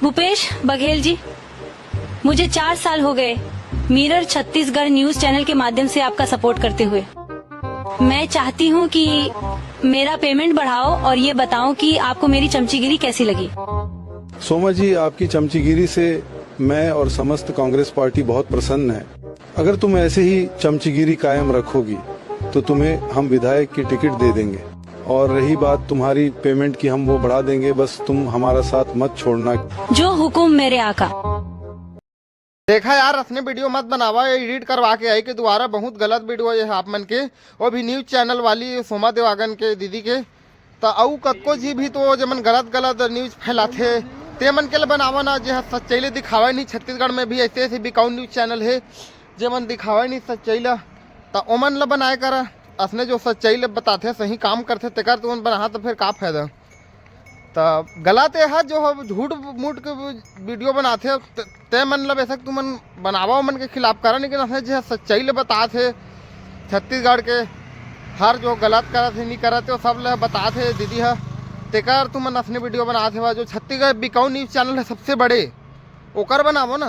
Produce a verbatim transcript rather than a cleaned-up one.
भूपेश बघेल जी, मुझे चार साल हो गए मिरर छत्तीसगढ़ न्यूज चैनल के माध्यम से आपका सपोर्ट करते हुए। मैं चाहती हूँ कि मेरा पेमेंट बढ़ाओ और ये बताओ कि आपको मेरी चमचीगिरी कैसी लगी। सोमा जी, आपकी चमचीगिरी से मैं और समस्त कांग्रेस पार्टी बहुत प्रसन्न है। अगर तुम ऐसे ही चमचीगिरी कायम रखोगी तो तुम्हें हम विधायक की टिकट दे देंगे। और रही बात तुम्हारी पेमेंट की, हम वो बढ़ा देंगे, बस तुम हमारा साथ मत छोड़ना। जो हुकुम मेरे आका। देखा यार, असने वीडियो मत बनावा, एडिट करवा के आई के दुवारा। बहुत गलत वीडियो ये आप मन के। वो भी न्यूज चैनल वाली सोमा देवांगन के दीदी के, त अउ कतको जी भी तो जेमन गलत गलत न्यूज फैलाथे, ते मन के ले बनावा ना, जे ह सच्चाई ले दिखावे नहीं। छत्तीसगढ़ में भी ऐसे ऐसे बिकाऊ न्यूज चैनल हे, जेमन दिखावे नहीं सच्चाई ला, त ओमन ला बनाए करा। असने जो सच्चाई ले बताथे, सही काम करथे, तेकर तुमन बनाहा, त फिर का फायदा? त गलत ये ह जो ह झूठ मूठ के वीडियो बनाथे, त-, ते मन ला बेशक तुमन बनावा ओमन के खिलाफ करा, लेकिन असने जे सच्चाई ले बताथे, छत्तीसगढ़ के हर जो गलत करत हे, नहीं करत हे, वो सब ला बताथे दीदी ह। तेकर तुमन असने वीडियो बनाथे, जो छत्तीसगढ़ बिकाऊ न्यूज चैनल है सबसे बड़े, ओकर बनावो ना।